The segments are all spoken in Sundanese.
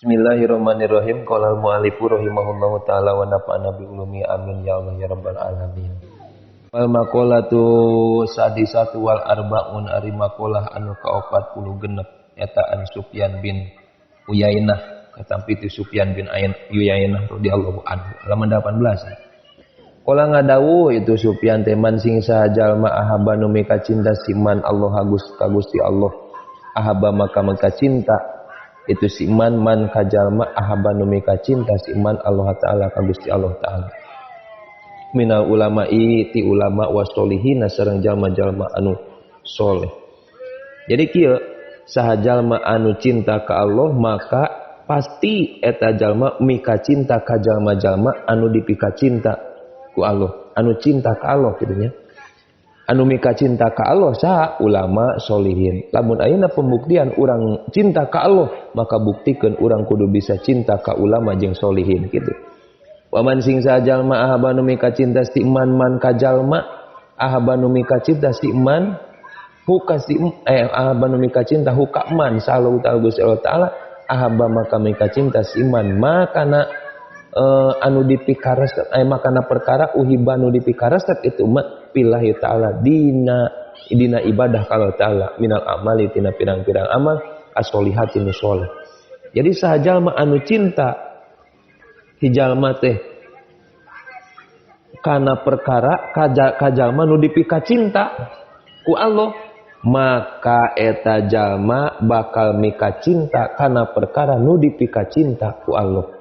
Bismillahirrahmanirrahim. Qala al-mu'allifu rahimahullahu taala wa nafa'ana bi ulumi, amin ya Allah ya rabbal alamin. Wal maqalatu sadisatu wal arbaun, ari maqalah anu ka-46 eta an Sufyan bin Uyainah, katampi ti Sufyan bin Uyainah radhiyallahu anhu, halaman 18. Qala ngadawuh itu Sufyan teh man sing saha jalma ahaba nu mika cinta siman Allah agus ka Gusti Allah, ahaba maka mika cinta itu si man man kajalma ahaba nu mika cinta si man Allah taala ka Gusti Allah taala, minal ulama'i ti ulama wasolihina sareng jalma-jalma anu soleh. Jadi kieu, saha jalma anu cinta ka Allah maka pasti eta jalma mika cinta ka jalma-jalma anu dipika cinta ku Allah, anu cinta ka Allah kitu nya. Anu mika cinta ka Allah saha? Ulama solihin. Lamun ayeuna pembuktian urang cinta ka Allah, maka buktikeun urang kudu bisa cinta ka ulama jeung solihin kitu. Waman sing sajalma ahaba nu mika cinta si man man ka jalma ahaba nu mika cinta si man huka si ahaba nu mika cinta huka man salu ta'ala Gusti Allah taala, ahaba maka mika cinta si man makana anu dipikaresep makana perkara uhiba nu dipikaresep itu mah billahi ta'ala dina dina ibadah kalau ta'ala minal amali tina pirang-pirang amal as-solihati nu soleh. Jadi sajalma anu cinta hijalma teh kana perkara kajalma nu dipika cinta ku Allah, maka eta jalma bakal mika cinta kana perkara nu dipika cinta ku Allah.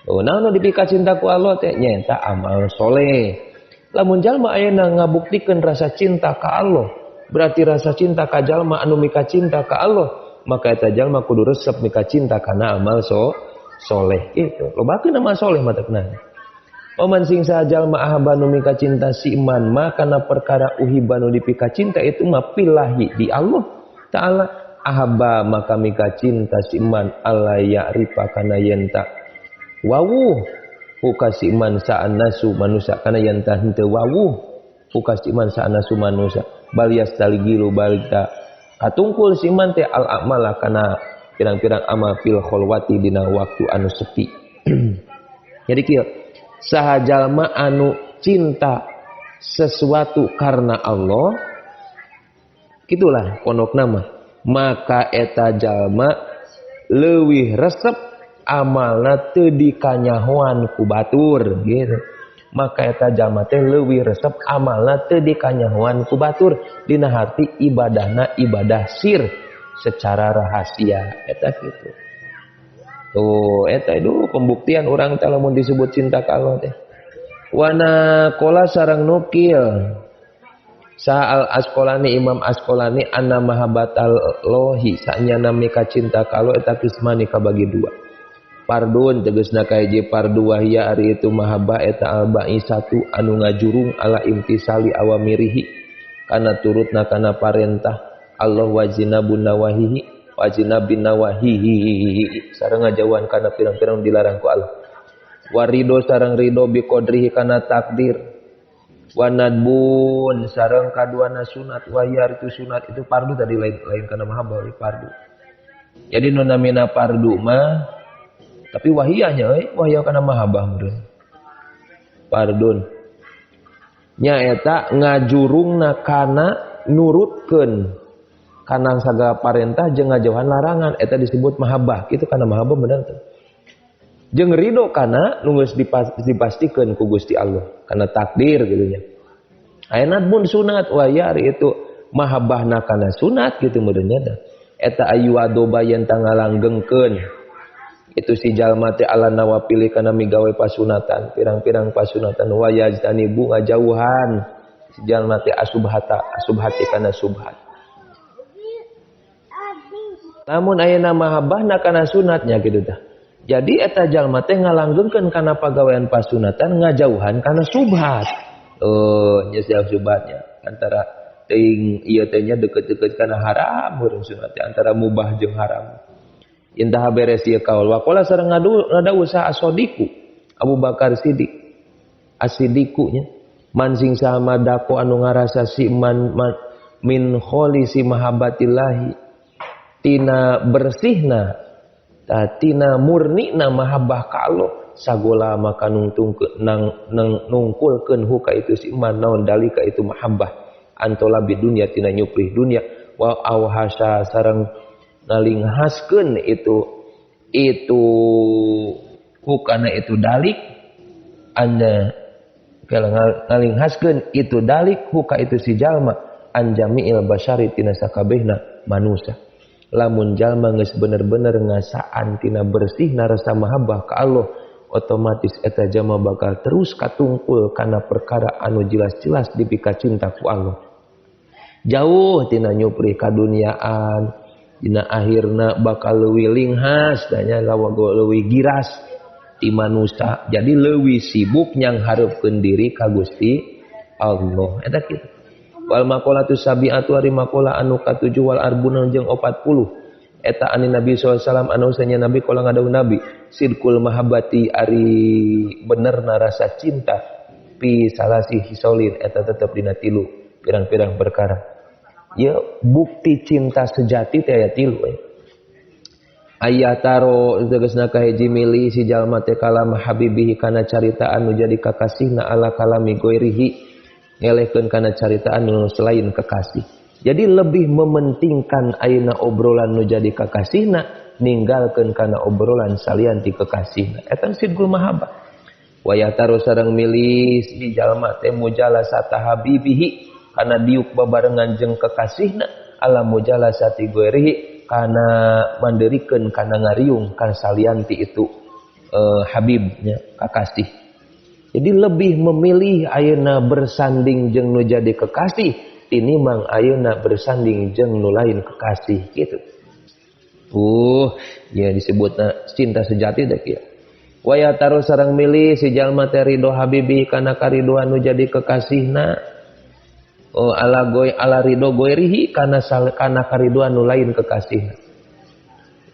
Oh, nah nu dipika cinta ku Allah teh nyaeta amal soleh. Lamun jalma ayeuna ngabuktikeun rasa cinta ka Allah, berarti rasa cinta ka jalma anu mika cinta ka Allah, maka eta jalma kudu resep mika cinta kana amal soleh itu. Lobakeun amal soleh matakna. Oman sing saha jalma ahaba nu mika cinta si iman makana perkara uhiba nu dipika cinta itu mah pilahi di Allah taala, ahaba maka mika cinta si iman alla ya'rifa kana yenta wawuh huka si iman sa'an nasu manusia kana yenta henteu wawuh huka si iman sa'an nasu manusia bal yastaligilu balita katungkul si iman teh al amala kana pirang-pirang amal fil kholwati dina waktu anu sepi. Jadi kieu, saha jalma anu cinta sesuatu karena Allah, gitulah pondok nama, maka eta jalma leuwih resep amalna teu dikanyahoan ku batur gitu. Maka eta jalma teh leuwih resep amalna teu dikanyahoan ku batur, dina harti ibadahna ibadah sir secara rahasia eta gitu. Tuh eta itu pembuktian urang teh lamun disebut cinta ka Allah teh. Wana kola sareng nukil Sa'al Asqalani Imam Asqalani anna mahabbatal lohi sanyana mika cinta ka Allah eta kismani kabagi dua. Pardun tegasna kahiji pardu wahia ari itu mahabbah eta albai satu anu ngajurung ala imtisali awamirihi kana turutna kana parentah Allah wajina bunawahihi wajina binawahihi sareng ngajauhan kana pirang-pirang dilarang ku Allah, warido sareng rido biqadrihi kana takdir, wanadbun sareng kaduana sunat wahia itu sunat itu pardu tadi lain kana mahabbah pardu. Jadi nu namina pardu mah tapi wahiyahnya wahiyah kana mahabbah meureun. Pardun nyaeta ngajurungna kana nurutkeun kana sagala parentah jeung ngajauhan larangan eta disebut mahabbah kitu kana mahabbah bener teh. Jeung ridho kana nu geus dipastikeun ku Gusti Allah kana takdir kitu nya. Ayeuna mun sunat wahiyah itu mahabbahna kana sunat kitu meureun nya teh. Eta ayu adoba yen tangalanggengkeun itu si jalma teh ala nawapili kana migawe pasunatan pirang-pirang pasunatan wayajtanibu ngajauhan si jalma teh asubhata asubhati kana subhat. Namun ayeuna mahabbahna kana sunatnya kitu tah. Jadi eta jalma teh ngalanggengkeun kana pagawean pasunatan ngajauhan kana subhat. Oh nya siap subhatnya antara teuing ieu teh nya deket-deket kana haram urang sunat teh antara mubah jeung haram. Intaha beres ieu kaul waqala sareng ngadu usaha as-sadiqu Abu Bakar Siddiq as-siddiqu nya man sing sama dako anu ngarasa si man min kholisi mahabbatillahi tina bersihna Tina murni na mahabbah ka Allah sagola maka nungtungkeun nang nungkulkeun huka itu si iman naon dalika itu mahabbah antolabi dunya tina nyuprih dunya wa awhasa sareng ngalinghaskeun itu hukana itu dalik anda kalau ngalinghaskeun itu dalik huka itu si jalma anjami'il basyari tina sakabehna manusia. Lamun jalma geus bener-bener ngasaan tina bersihna rasa mahabbah ka Allah, otomatis eta jalma bakal terus katungkul kana perkara anu jelas-jelas dipika cinta ku Allah. Jauh tina nyuprih kaduniaan, dina akhirna bakal leuwih linghas danya lawago leuwih giras ti manusia. Jadi leuwih sibuk nyanghareupeun diri ka Gusti Allah. Eta kitu. Wal maqalatu sabi'atu ari maqala anu katujuh wal arbuna jeung 40 eta ani Nabi sallallahu alaihi wasallam anu sanya Nabi kala ngadawuh Nabi sidqul mahabbati ari benerna rasa cinta pi salasi hisolin eta tetep dina tilu pirang-pirang perkara. Ya bukti cinta sejati teh aya tilu. Aya taro tegasna kahiji milih si jalma teh kalam habibihi kana carita anu jadi kakasihna ala kalami goirihi ngelehkeun kana caritaan nu selain kekasih. Jadi lebih mementingkan ayeuna obrolan nu jadi kakasihna ninggalkeun kana obrolan salian ti kekasihna. Eta sidqul mahabbah. Wayah taro sareng milih si jalma teh mujalasata habibihi kana diuk babarengan jeung kekasihna ala mujalasati goirihi kana manderikeun kana ngariung kana salian ti itu habibnya kakasih. Jadi lebih memilih ayeuna bersanding jeung nu jadi kekasih tinimbang ayeuna bersanding jeung nu lain kekasih gitu. Ya disebutna cinta sejati deh kieu. Waya taruh sareng milih si jalma teh ridho habibi kana karidoan nu jadi kekasihna. Oh ala goy ala ridho goirihi kana kana karidoan nu lain kekasihna.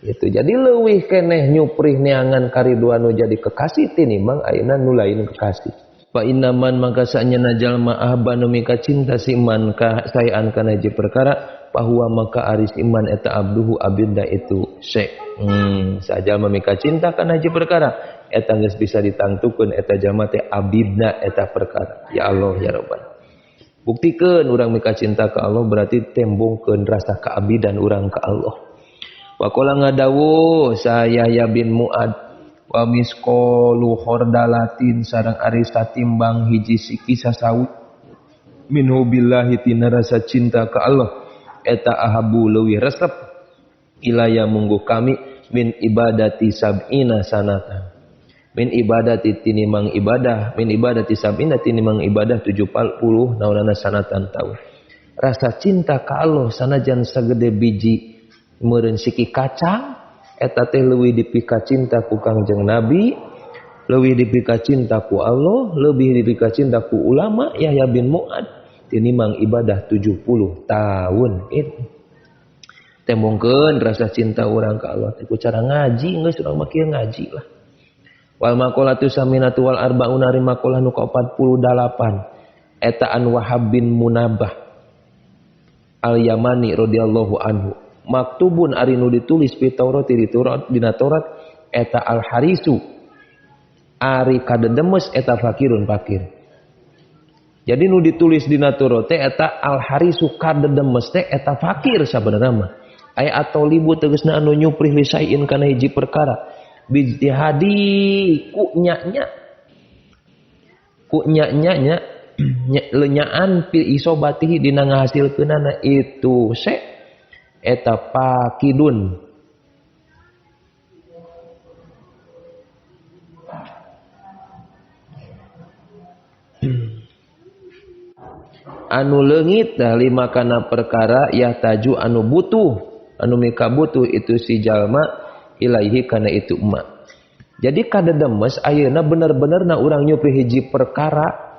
Itu jadi leuwih keneh nyuprih neangan karidoan nu jadi kekasih tinimbang ayeuna nu lain kekasih. Fa innaman mangka saenyana jalma ahba nu mika cinta si iman ka saean kana hiji perkara bahwa maka aris iman eta abduhu abinda itu syai. Sajalma mika cinta kana hiji perkara eta geus bisa ditangtukeun eta jalma teh abidna eta perkara. Ya Allah ya Rabbana. Buktikeun urang mika cinta ka Allah berarti tembongkeun rasa keabidan urang ka Allah. Waqala ngadawu saya Yahya bin Mu'ad wa misqalu khordalatin sareng ari satimbang hiji siki sasawi minhu billahi tina rasa cinta ka Allah eta ahabu leuwih resep ilaya mungguh kami min ibadati sab'ina sanatan min ibadati tinimang ibadah min ibadati sab'ina tinimang ibadah 70 naonana sanatan taun. Rasa cinta ka Allah sanajan sagede biji meureun siki kacang eta teh leuwih dipika cinta ku Kangjeng Nabi, leuwih dipika cinta ku Allah, leuwih dipika cinta ku ulama Yahya bin Mu'ad tinimang ibadah 70 tahun. Itu tembongkeun rasa cinta urang ka Allah teh ku cara ngaji geus urang mah kieu ngaji lah. Wal maqalatu saminatu wal arbauna maqalah nu ka-48 eta an Wahab bin Munabah Al-Yamani radhiyallahu anhu maktubun ari nu ditulis fi Taurat di Taurat dina Taurat eta al harisu ari kadedemes eta fakirun fakir. Jadi nu ditulis dina Taurat teh eta al harisu kadedemes teh eta fakir sabenerna mah. Aya atolibu tegasna anu nyuprih lisain kana hiji perkara bijtihadi ku nya-nya ku nya-nya nya lenyaan fi isobatihi dina ngahasilkeunana itu se eta pakidun anu leungit dah lima kana perkara ya taju anu butuh anu mika butuh itu si jalma ilaihi kana itu emak. Jadi kadedemes ayeuna bener-bener na urang nyupi hiji perkara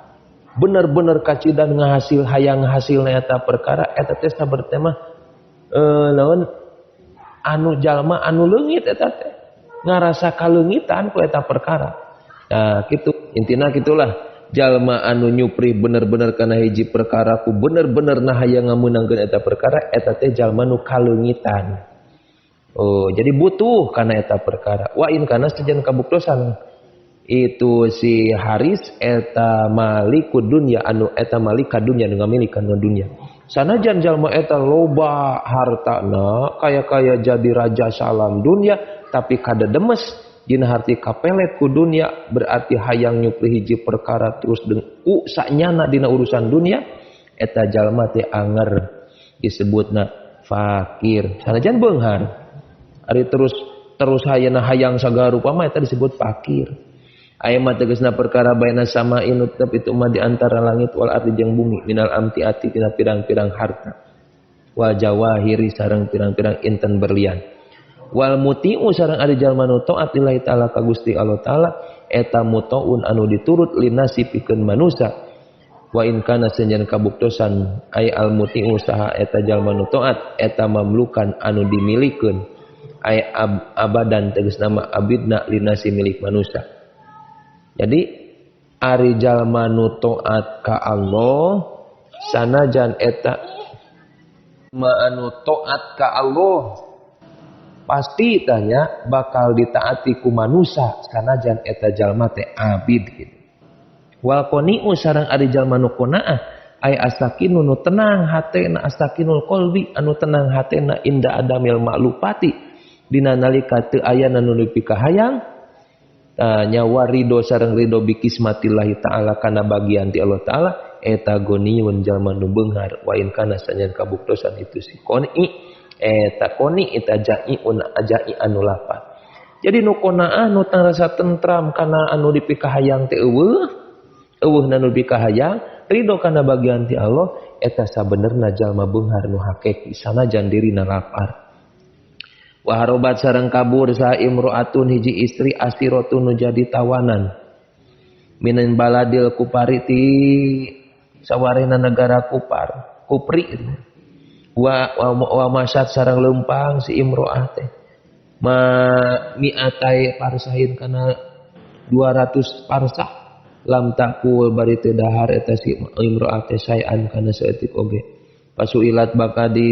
bener-bener kacidan ngahasil hayang hasilna eta perkara eta teh saberteh mah lawan anu jalma anu leungit eta teh ngarasa kaleungitan ku eta perkara. Nah kitu intina kitulah jalma anu nyupri bener-bener kana hiji perkara ku bener-bener nah hayang ngameunangkeun eta perkara eta teh jalma nu kaleungitan. Oh, jadi butuh karena eta perkara. Wa in kana sejen kabuktosan itu si Haris eta malikud dunya anu eta malika dunya nu ngamilikan dunya. Sanajan jalma eta loba hartana kaya-kaya jadi raja salam dunya tapi kada demes dina harti kapelet ku dunya berarti hayang nyupri hiji perkara terus ku sanyana dina urusan dunya eta jalma teh anger disebutna fakir. Sanajan beunghar ari terus terus hayana hayang sagala rupa mah eta disebut fakir. Aya mah tegasna perkara baina sama inu tetep itu mah di antara langit wal ardi jeung bumi minal amtiati tina pirang-pirang harta wal jawahiri sareng pirang-pirang inten berlian wal mutiu sareng ari jalma nu taat lillahi ta'ala ka Gusti Allah ta'ala eta mutaun anu diturut linasi pikeun manusa wa in kana senjan kabuktosan ay al mutiu saha eta jalma nu taat eta mamlukan anu dimilikeun ay abadan tegasna mah abidna linasi milik manusia. Jadi ari jalma nu taat ka Allah sanajan eta ma anu taat ka Allah pasti tanya bakal ditaati ku manusa sanajan eta jalma teh abid gitu. Wal qani'u sareng ari jalma nu qanaah ay asakinu nu tenang hatena asakinul qalbi anu tenang hatena inda adamil maklupati dina nalika teu aya nu dipikahayang nyawa ridho sareng ridho bikismatillahi ta'ala kana bagian ti Allah ta'ala eta goniun jalma nu beunghar wa in kana sanjan kabuktosan itu si qoni eta qoni eta jaiun ajai anu lapar. Jadi nu qanaah nu rasa tentram kana anu dipikahayang teh eueuh eueuh nu dipikahayang ridho kana bagian ti Allah eta sabenerna jalma beunghar nu hakiki sanajan dirina lapar. Waharobat sareng kabur saha imro'atun hiji istri asiratun nu jadi tawanan minen baladil kupari ti sawarehna negara kupar kupri wa masyat sareng leumpang si imro'ah teh ma mi'atai parsahin kana 200 parsah lam takul bari teu dahar eta si imro'ah teh saean kana saeutik oge pasuilat bakal di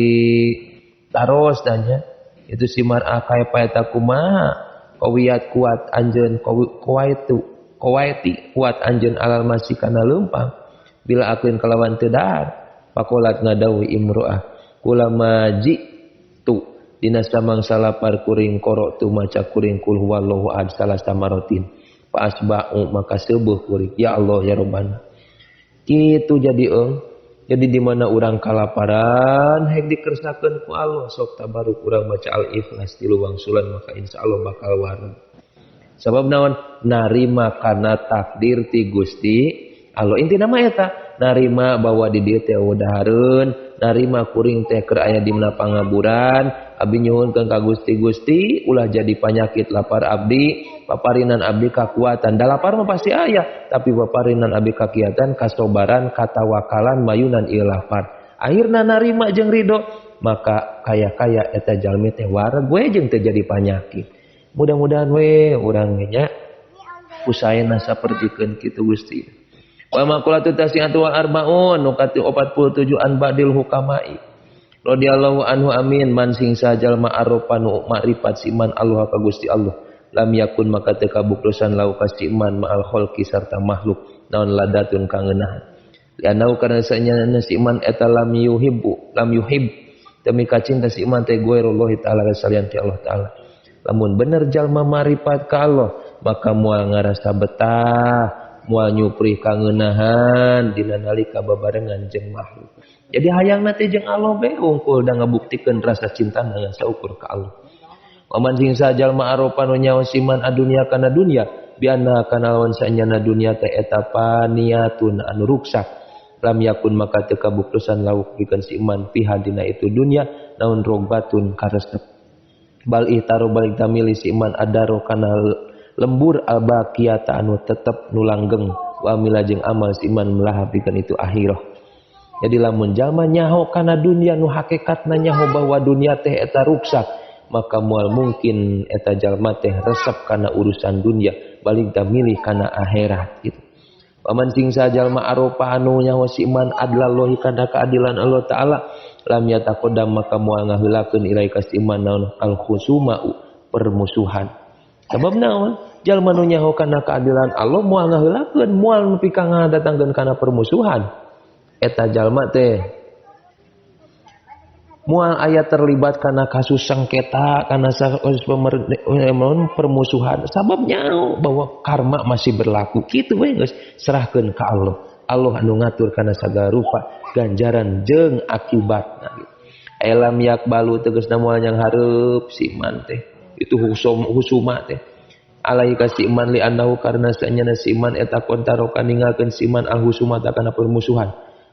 taros tanya itu si mar'ah kaya paeta kumaha kawiyat kuat anjeun kawaitu kawaiti kuat anjeun alal masih kana leumpang bila akuin kalawan teu dahar pakolat ngadawi imro'ah kulama jitu dina samangsa lapar kuring korok tu maca kuring kul huwallahu ahad salasa marotin fa asba'u maka seubuh kuring ya Allah ya Rabbana kitu jadi eung. Jadi di mana urang kalaparan hek dikersakeun ku Allah sok tabaruk urang maca al-ikhlas tilu wangsulan maka insyaallah bakal wareg. Sabab naon? Narima kana takdir ti Gusti Allah. Intina mah eta, narima bahwa di dieu teh dahareun, narima kuring teh keur aya di mana pangaburan, abdi nyuhunkeun ka Gusti Gusti ulah jadi panyakit lapar abdi, paparinan abdi kakuatan. Da lapar mah pasti aya, tapi paparinan abdi kakiatan, kasobaran, katawakalan, mayunan ieu lapar. Akhirna narima jeung ridho, maka kaya-kaya eta jalmi teh wareg we jeung teu jadi panyakit. Mudah-mudahan we urang nya usahaena sapertikeun kitu Gusti. Wa maqulatu tasi'atu wa arba'un nukati 47 an ba'dil hukamai. Radhiyallahu anhu amin man sing sajalma arofa nu makrifat siman Allah ka Gusti Allah. Lam yakun maka teu kabuktosan lau ka siman ma'al khalqi sarta makhluk naon ladatun kangeunahan. Lianau karena sanyana siman eta lam yuhibbu lam yuhib demi kacinta siman teh ghairullah ta'ala salian ti Allah ta'ala. Lamun bener jalma marifat ka Allah maka moal ngarasa betah moal nyuprih kangeunahan dina nalika babarengan jeung makhluk. Jadi hayangna teh jeung Allah bae hungkul da ngabuktikeun rasa cinta ngan saukur ka Allah. Waman sing sajalma arofa nu nyaho siman adunya kana dunya biana kana lawan sanyana dunya teh eta paniatun anu ruksak lam yakun maka teu kabuktosan lauk pikeun si iman piha dina itu dunya naon rogbatun karesep bal ihtaru balik tamili si iman adaro kana lembur albaqiyata anu tetep nu langgeng wa amila jeung amal si iman melaha pikeun itu akhirah. Jadi lamun jalma nyaho kana dunya nu hakikatna nyaho bahwa dunya teh eta ruksak maka moal mungkin eta jalma teh resep kana urusan dunya balik tamilih kana akhirat gitu. Paman sing sajalma arofa anu nyaho si iman adlallahi kana keadilan Allah ta'ala Lam yataqaddam maka moal ngaheulakeun ilai ka si iman naon al khusuma permusuhan. Sabab naon? Jalma nu nyaho kana keadilan Allah moal ngaheulakeun, moal nepi ka ngadatangkeun kana permusuhan. Eta jalma teh moal aya terlibat kana kasus sengketa, kana kasus permusuhan. Sabab nyaho bahwa karma masih berlaku. Kitu we geus serahkeun ka Allah. Allah anu ngatur kana sagala rupa ganjaran jeung akibatna gitu. Elam yakbalu tegasna moal yang hareup si iman teh. Itu husuma teh. Alaihi ka si iman li annahu karena sanyana si iman eta kontaroka ninggalkeun si iman al husuma kana permusuhan.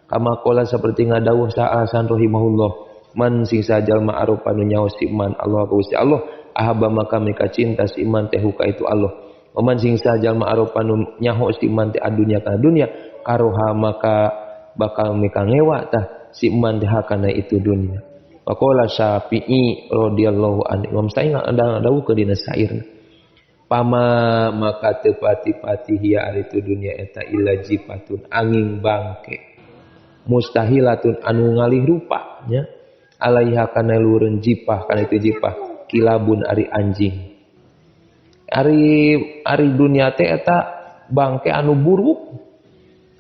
Kama qala seperti ngadawuh sa alasan rahimahullah. Man sing sajalma arupa nu nyaho si iman Allah ka Gusti Allah ahaba maka mika cinta si iman teh ka itu Allah. Man sing sajalma arupa nu nyaho si iman teh adunya kana dunya karoha maka bakal mika ngewa tah si iman teh kana itu dunia. Waqala Syafi'i radhiyallahu anhu Imam Syafi'i ngadawuh ke dina syairna. Pama maka teu pati-pati hiya ari tu dunia eta illa jifatun angin bangke mustahilatun anu ngalih rupa nya alaiha kana lureun jipah kana itu jipah kilabun ari anjing. Ari dunia teh eta bangke anu buruk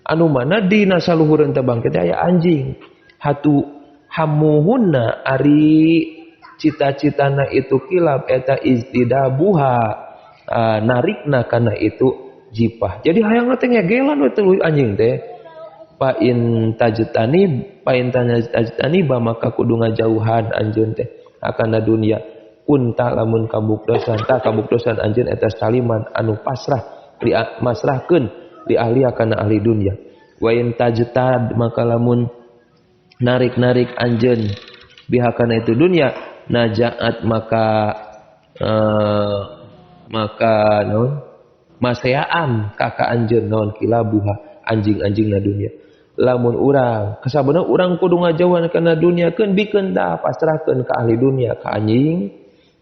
anu mana dina saluhureun teh bangke teh aya anjing. Hatu hamuhunna ari cita-citana itu kilab eta iztidabuha narikna kana itu jipah. Jadi hayang teh ngegelan we tuluy anjing teh. Pa in tajtani ba maka kudu ngajauhan anjeun teh akana dunia. Kunta lamun kabuktosan ta kabuktosan anjeun eta saliman anu pasrah li masrahkeun li ahli kana ahli dunia. Wa in tajtad maka lamun narik-narik anjeun bihakana itu dunia najaat maka maka naon maseaan kakak anjeun naon kilabuha anjing-anjing na dunia. Lamun urang kasabana urang kudu ngajauhan kana dunia keun bikeun tah pasrahkeun ka ahli dunia ka anjing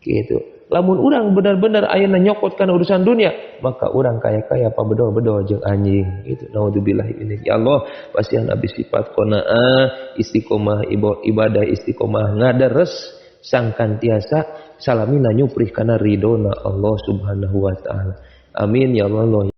gitu. Lamun urang benar-benar ayeuna nyokot kana urusan dunia maka urang kaya-kaya pabedol-bedol jeung anjing gitu. Naudzubillah ini. Ya Allah pasihan abdi sifat qanaah istiqomah ibadah istiqomah ngadares sangkan tiasa salamina nyuprih kana ridona Allah Subhanahu wa taala. Amin ya Allah.